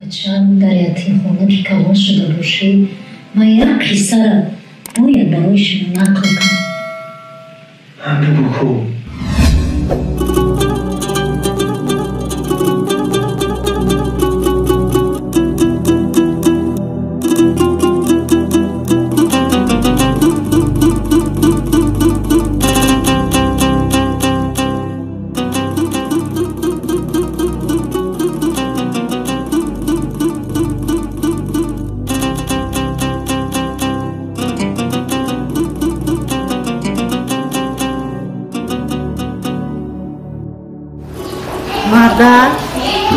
Бачам, дар ятимхона ки калон шуда бошӣ, ман як қиссара бояд барои шумо нақл кунам. Бигӯ ку.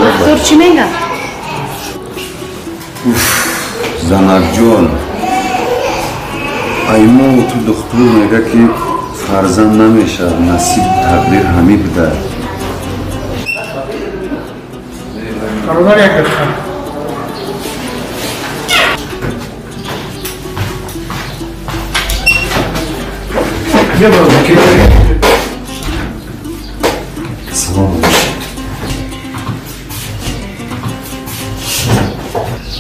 Доктор чӣ мегӯяд? Уф, занакҷон, аймо ту духтур мега ки фарзанд намешавад, насиб тақдир ҳамин буда. Бародар, як дақиқа. Бия, бародар, ки Салом.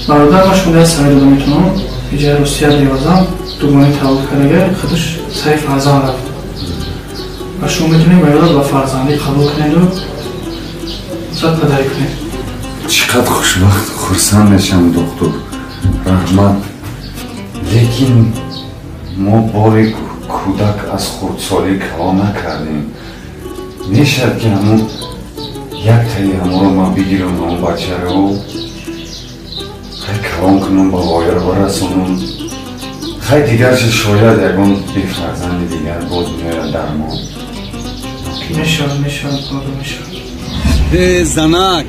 Бародар, ман шумо савол дода метавонам. Иҷаи Русия девазам, дугони таваллуд кардага, худаш сари фарзанд рафт. Ва шумо метавонед бародар ба фарзандӣ қабул кунеду зад падарӣ кунед. Чӣ қадр хушбахт, хурсанд мешавам, доктор. Раҳмат. Лекин мо бори кӯдак аз хурдсолӣ калон накардем. Мешавад ки ҳамун яктаи ҳамонро ман бигирам, ҳамон бачаро хай калон кунам, ба вояро барасонам. Хай дигарша шояд ягон бефарзанди дигар боз меояд дар мо. Мешавад, мешавад, бародар, мешавад. Э, занак,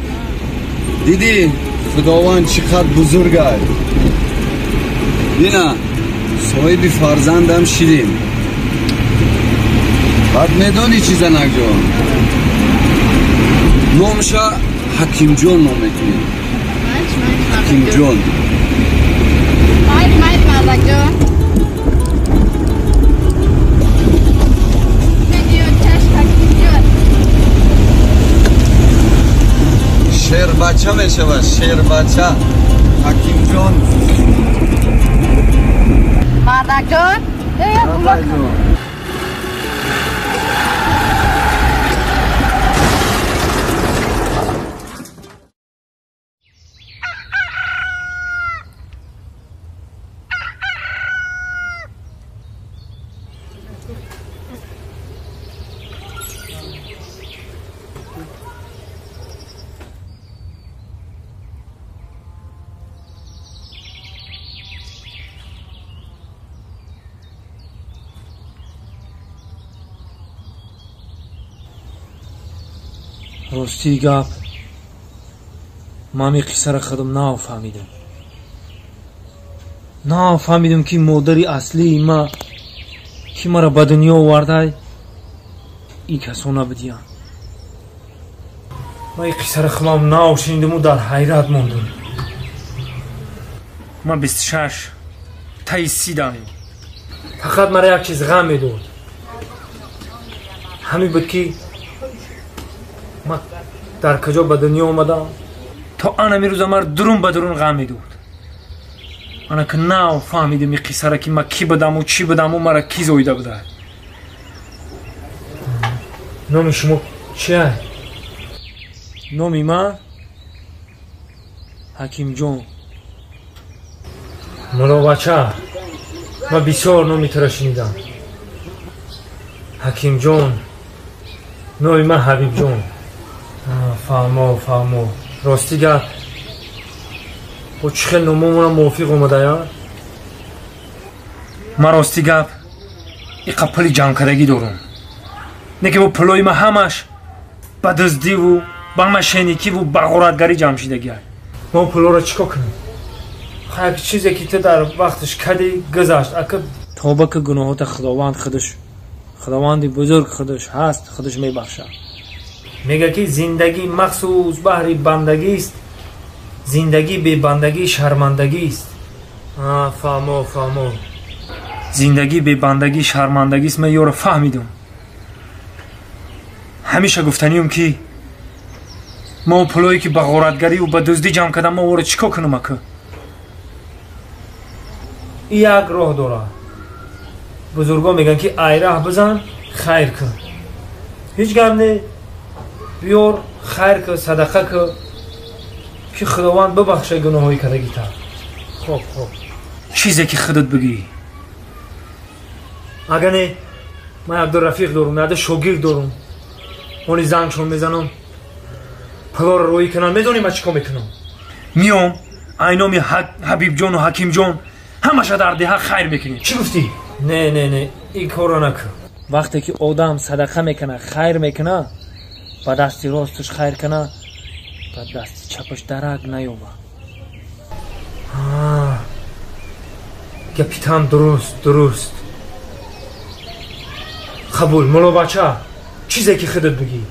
дидӣ худованд чӣ қадр бузург аст. Бина, соҳиби фарзандам шидем. Баъд медонӣ чӣ, занакҷон? Номша Ҳакимҷон ном мекунем. Ҳакимҷон. Майли, майли, мардакҷон. Ҳакимҷон. Шербача мешавад, шербача. Ҳакимҷон. Мардакҷон, Мардакҷон. Рости гап, ман ин қиссаро худам нафаҳмидам. Нафаҳмидам ки модари аслии ма, ки маро ба дунё овардай, ин касо набудиянд. Ман ин қиссаро худам нашунидаму дар ҳайрат мондам. Ман 26 таи 30 дам. Фақат маро як чиз ғам медод. Ҳамин буд ки ман дар куҷо ба дунё омадам, то анами рӯза маро дурун ба дурун ғам медод. Ана ки нав фаҳмидам ин қиссаро, ки ман кӣ будаму чӣ будаму маро кӣ зоида буда. Номи шумо чия? Номи ман Ҳакимҷон. Мулобача, ман бисёр номи туро шунидам. Ҳакимҷон. Номи ман Ҳабибҷон. Фаҳмо, фаҳмо. Рости гап, бо чӣ хел номомонам мувофиқ омадая? Ман рости гап иқа пули ҷамъкардагӣ дорум. Не ки бо пулои ман ҳамаш ба дуздиву ба мошенникиву ба ғоратгарӣ ҷамъ шидагиай. Ман пулоро чӣ кор кунам? Хай, чизе ки ту дар вақташ кардӣ, гузашт. Ака, тоба ки, гуноҳота худованд худаш, худованди бузург худаш ҳаст, худаш мебахшад. Мега ки зиндагӣ махсус баҳри бандагист, зиндагӣ бебандагӣ шармандагист. Фаҳмо, фаҳмо. Зиндагӣ бебандагӣ шармандагист. Ман ёро фаҳмидам. Ҳамеша гуфтанием ки Мо пулое ки ба ғоратгариву ба дуздӣ ҷамъ кардам, мо ора чӣ кор кунам ака? Як роҳ дорад. Бузургон мегӯянд ки айраҳ бизан, хайр кун. Ҳеҷ гап не, биёр хайр кун, садақа кун, ки Худованд бибахшад гуноҳҳои кардагита. Хоб, хоб. Чизе ки худат бигӣ. Агар не, ман якду рафиқ дорум, якду шогирд дорум. Они зангшон мезанам, пулоро роӣ кунам, медонӣ ман чӣ кор мекунам? Миём, айноми Ҳабибҷону Ҳакимҷон ҳамаша дар деҳа хайр мекунем. Чӣ гуфтӣ? Не, не, не, ин корро накун. Вақте ки одам садақа мекунад, хайр мекунад, ба дасти росташ хайр кунад, ба дасти чапаш дарак наёбад. Гапитан дуруст, дуруст. Қабул, муллобача, чизе ки худат бигӣ.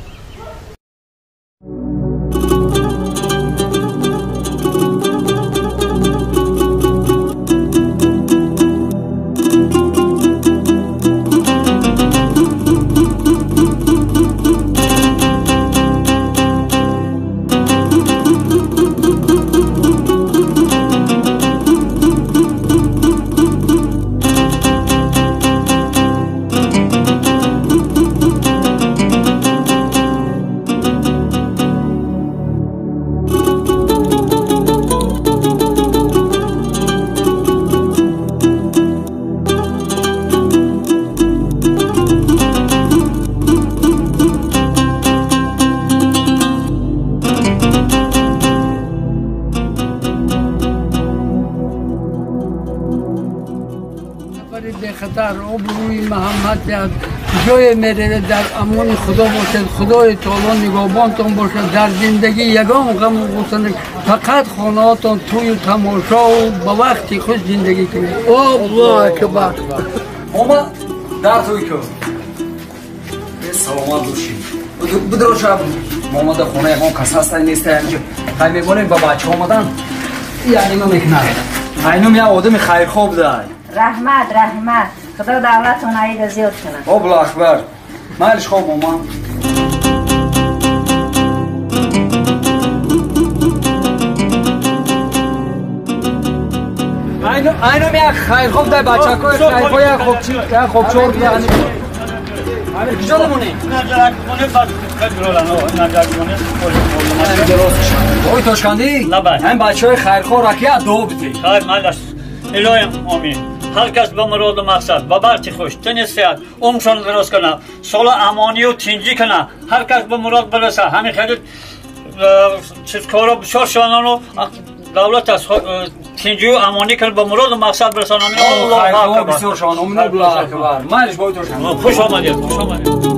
جای میره در امان خدا باشد، خدای تعالی نگهبانتون باشد، در زندگی یگان غم و غصه، فقط خانه‌هاتون توی تماشا و با وقتی خوش زندگی کنید. الله اکبر. ماما در توی کن. سلامت باشی. بدرو شب ماما در خونه یگان کس هست نیست اینجا. خیلی میبونیم با بچه آمدن. یعنی ما میکنه. اینم یه آدم خیرخواه بوده. رحمت رحمت. خدا دولتون عید زیاد کنه. الله اکبر. مالش خوب ماما. اینو میگه خیر خوب ده بچه‌ها خیر خوب یا خوب چی یا خوب چور دیگه. امیر کجا دمونی؟ نظر کنه بعد خیلی نظر کنه. اوی توشکندی؟ هم بچه‌های خیرخواه را که دو بدی. خیر مالش. الهی آمین. هر کس به مراد و مقصد و برچی خوش تن صحت عمرشان دراز کنه، سال امانی و تینجی کنه، هر کس به مراد برسه. همین خیلی چیز کارا بسیار شوانان و دولت از تینجی و امانی کنه، به مراد و مقصد برسانه. الله اکبر. بسیار شوانان. الله اکبر. مالش باید. خوش آمدید، خوش آمدید.